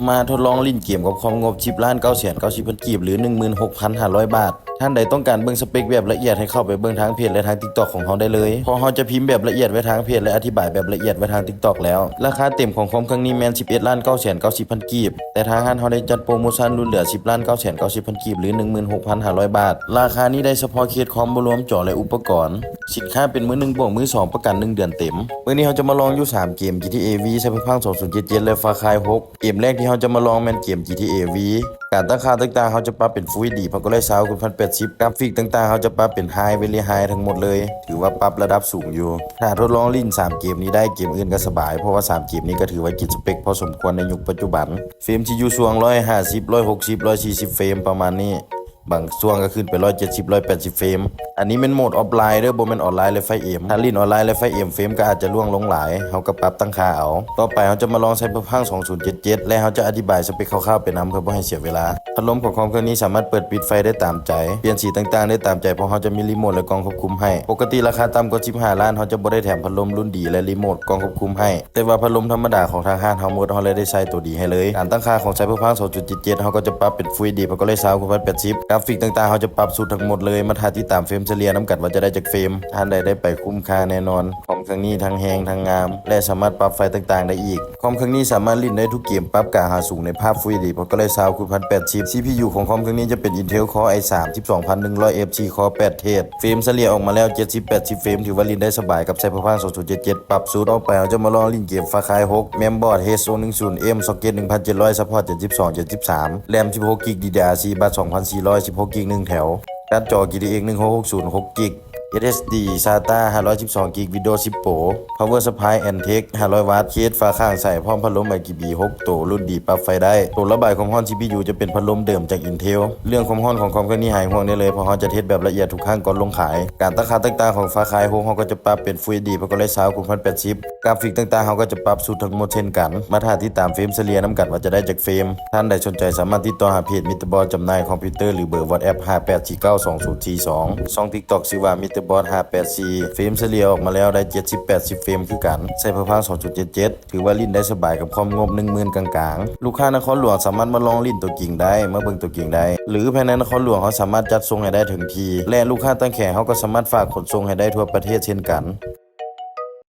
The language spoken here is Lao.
ມາທົດລອງຫຼິ້ນເກມກັບຄວາມງົບສິບລ້ານເກົ້າແສນເກົ້າສິບພັນກີບ ຫຼື ໜຶ່ງໝື່ນຫົກພັນຫ້າຮ້ອຍບາດ. ທ່ານໃດຕ້ອງການເບິ່ງສະເປັກແບບລະອຽດ ໃຫ້ເຂົ້າໄປເບິ່ງທາງເພຈ ແລະ ທາງ TikTok ຂອງເຮົາໄດ້ເລີຍ, ເພາະເຮົາຈະພິມແບບລະອຽດໄວ້ທາງເພຈ ແລະ ອະທິບາຍແບບລະອຽດໄວ້ທາງ TikTok ແລ້ວ. ລາຄາເຕັມຂອງຄອມເຄື່ອງນີ້ແມ່ນສິບເອັດລ້ານເກົ້າແສນເກົ້າສິບພັນກີບ, ແຕ່ທາງຮ້ານເຮົາໄດ້ຈັດໂປຣໂມຊັນຫຼຸດເຫຼືອສິບລ້ານເກົ້າແສນເກົ້າສິບພັນກີບ ຫຼື ໜຶ່ງໝື່ນຫົກພັນຫ້າຮ້ອຍບາດ. ລາຄານີ້ໄດ້ສະເພາະເຄສຄອມ ບໍ່ລວມຈໍ ແລະ ອຸປະກອນ. ສິນຄ້າເປັນມືໜຶ່ງບວກມືສອງ ປະກັນໜຶ່ງເດືອນເຕັມ. ມື້ນີ້ເຮົາຈະມາລອງຢູ່ສາມເກມ ຈີທີເອ V, ໄຊເບີພັງ ສອງພັນເຈັດສິບເຈັດ ແລະ Far Cry ຫົກ. ເກມແລກທີ່ເຮົາຈະມາລອງແມ່ນເກມ ຈີທີເອ V. ການຕັ້ງຄ່າຕ່າງໆ ເຮົາຈະປັບເປັນ Full ເອດ Pixel Quality ຊາວຄູນ ໜຶ່ງພັນແປດສິບ, ກາຟິກຕ່າງໆ ເຮົາຈະປັບເປັນ High Very High ທັງໝົດເລີຍ, ຖືວ່າປັບລະດັບສູງຢູ່. ຖ້າທົດລອງຫຼິ້ນສາມເກມນີ້ໄດ້, ເກມອື່ນກໍສະບາຍ, ເພາະວ່າສາມເກມນີ້ກໍຖືວ່າກິນສະເປັກພໍສົມຄວນໃນຍຸກປັດຈຸບັນ. ເຟຣມຊິຢູ່ຊ່ວງຮ້ອຍຫ້າສິບ, ຮ້ອຍຫົກສິບ, ຮ້ອຍສີ່ສິບເຟຣມປະມານນີ້. ບາງຊ່ວງກໍຂຶ້ນໄປຮ້ອຍເຈັດສິບ ຮ້ອຍແປດສິບເຟຣມ. ອັນນີ້ແມ່ນໂໝດອອຟລາຍເດີ້ ບໍ່ແມ່ນອອນລາຍ ແລະ ໄຟເອັມ. ຖ້າຫຼິ້ນອອນລາຍ ແລະ ໄຟເອັມ ເຟຣມກໍອາດຈະລ່ວງລົງຫຼາຍ, ເຮົາກໍປັບຕັ້ງຄ່າເອົາ. ຕໍ່ໄປເຮົາຈະມາລອງ Cyberpunk ສອງພັນເຈັດສິບເຈັດ ແລະ ເຮົາຈະອະທິບາຍສະເປັກຄ່າວໆໄປນຳ ເພື່ອບໍ່ໃຫ້ເສຍເວລາ. ພັດລົມຂອງຄອມເຄື່ອງນີ້ສາມາດເປີດປິດໄຟໄດ້ຕາມໃຈ, ປ່ຽນສີຕ່າງໆໄດ້ຕາມໃຈ, ເພາະເຮົາຈະມີຣີໂມດ ແລະ ກ່ອງຄວບຄຸມໃຫ້. ປົກກະຕິລາຄາຕ່ຳກວ່າສິບຫ້າລ້ານ ເຮົາຈະບໍ່ໄດ້ແຖມພັດລົມລຸ້ນດີ ແລະ ຣີໂມດ ກ່ອງຄວບຄຸມໃຫ້. ແຕ່ວ່າພັດລົມທຳມະດາຂອງທາງຮ້ານເຮົາໝົດ, ເຮົາເລີຍໄດ້ໃຊ້ໂຕດີໃຫ້ເລີຍ. ການຕັ້ງຄ່າຂອງ Cyberpunk ສອງພັນເຈັດສິບເຈັດ ເຮົາກໍຈະປັບເປັນ Full ເອດ Pixel Quality ຊາວຄູນ ໜຶ່ງພັນແປດສິບ. ກາຟິກຕ່າງໆ ເຮົາຈະປັບສຸດທັງໝົດເລີຍ. ມາຖ້າຕິດຕາມເຟຣມສະເລ່ຍນຳກັນວ່າຈະໄດ້ຈັກເຟຣມ. ທ່ານໃດໄດ້ໄປຄຸ້ມຄ່າແນ່ນອນ. ຄອມເຄື່ອງນີ້ທັງແຮງທັງງາມ ແລະ ສາມາດປັບໄຟຕ່າງໆໄດ້ອີກ. ຄອມເຄື່ອງນີ້ສາມາດຫຼິ້ນໄດ້ທຸກເກມ, ປັບກາງຫາສູງໃນພາບ Full ເອດ Pixel Quality ຊາວຄູນ ໜຶ່ງພັນແປດສິບ. ຊີພີຢູຂອງຄອມເຄື່ອງນີ້ຈະເປັນ Intel Core i ສາມ ສິບສອງພັນໜຶ່ງຮ້ອຍ F ສີ່ Core ແປດ Thread. ເຟຣມສະເລ່ຍອອກມາແລ້ວ ເຈັດສິບ ແປດສິບເຟຣມ ຖືວ່າຫຼິ້ນໄດ້ສະບາຍກັບ Cyberpunk ສອງພັນເຈັດສິບເຈັດ ປັບສຸດ. ອອກໄປເຮົາຈະມາລອງຫຼິ້ນເກມ Far Cry ຫົກ ແມ່ນບອດ H ສອງໜຶ່ງສູນ M, socket ໜຶ່ງພັນເຈັດຮ້ອຍ support ເຈັດສິບສອງ ເຈັດສິບສາມ, RAM ສິບຫົກກິກ DDR ສີ່ ບັດສອງພັນສີ່ຮ້ອຍ ສິບຫົກກິກໜຶ່ງແຖວ, ກາດຈໍ GTX ໜຶ່ງຫົກຫົກສູນ ຫົກກິກ, SSD SATA ຫ້າຮ້ອຍສິບສອງກິກ, Windows ສິບ Pro, Power Supply Antec ຫ້າຮ້ອຍວັດ, ເຄສຝາຂ້າງໃສ ພ້ອມພັດລົມ RGB ຫົກໂຕ ລຸ້ນດີ ປັບໄຟໄດ້. ໂຕລະບາຍຄວາມຮ້ອນ ຊີພີຢູ ຈະເປັນພັດລົມເດີມຈາກ Intel. ເລື່ອງຄວາມຮ້ອນຂອງຄອມເຄື່ອງນີ້ຫາຍຫ່ວງໄດ້ເລີຍ, ເພາະເຮົາຈະເຮັດແບບລະອຽດທຸກຄັ້ງກ່ອນລົງຂາຍ. ການຕັ້ງຄ່າຕ່າງໆຂອງ Far Cry ຫົກ ເຮົາກໍຈະປັບເປັນ Full ເອດ Pixel Quality ຊາວຄູນ ໜຶ່ງພັນແປດສິບ. ກາຟິກຕ່າງໆ ເຮົາກໍຈະປັບສຸດທັງໝົດເຊັ່ນກັນ. ມາຖ້າຕິດຕາມເຟຣມສະເລ່ຍນຳກັນວ່າຈະໄດ້ຈັກເຟຣມ. ທ່ານໃດສົນໃຈສາມາດຕິດຕໍ່ຫາເພຈ Mister Boss ຈຳໜ່າຍຄອມພິວເຕີ ຫຼື ເບີ WhatsApp ຫ້າແປດສີ່ເກົ້າສອງສູນສີ່ສອງ, ຊ່ອງ TikTok ຊື່ວ່າ Mister Boss ຫ້າແປດສີ່. ເຟຣມສະເລ່ຍອອກມາແລ້ວໄດ້ເຈັດສິບ ແປດສິບເຟຣມຄືກັນ. Cyberpunk ສອງພັນເຈັດສິບເຈັດ ຖືວ່າຫຼິ້ນໄດ້ສະບາຍກັບຄວາມງົບໜຶ່ງໝື່ນກາງໆ. ລູກຄ້ານະຄອນຫຼວງສາມາດມາລອງຫຼິ້ນຕົວຈິງໄດ້, ມາເບິ່ງຕົວຈິງໄດ້ ຫຼື ພາຍໃນນະຄອນຫຼວງເຮົາສາມາດຈັດສົ່ງໃຫ້ໄດ້ເຖິງທີ່ ແລະ ລູກຄ້າຕ່າງແຂວງເຮົາກໍສາມາດຝາກຂົນສົ່ງໃຫ້ໄດ້ທົ່ວປະເທດເຊັ່ນກັນ.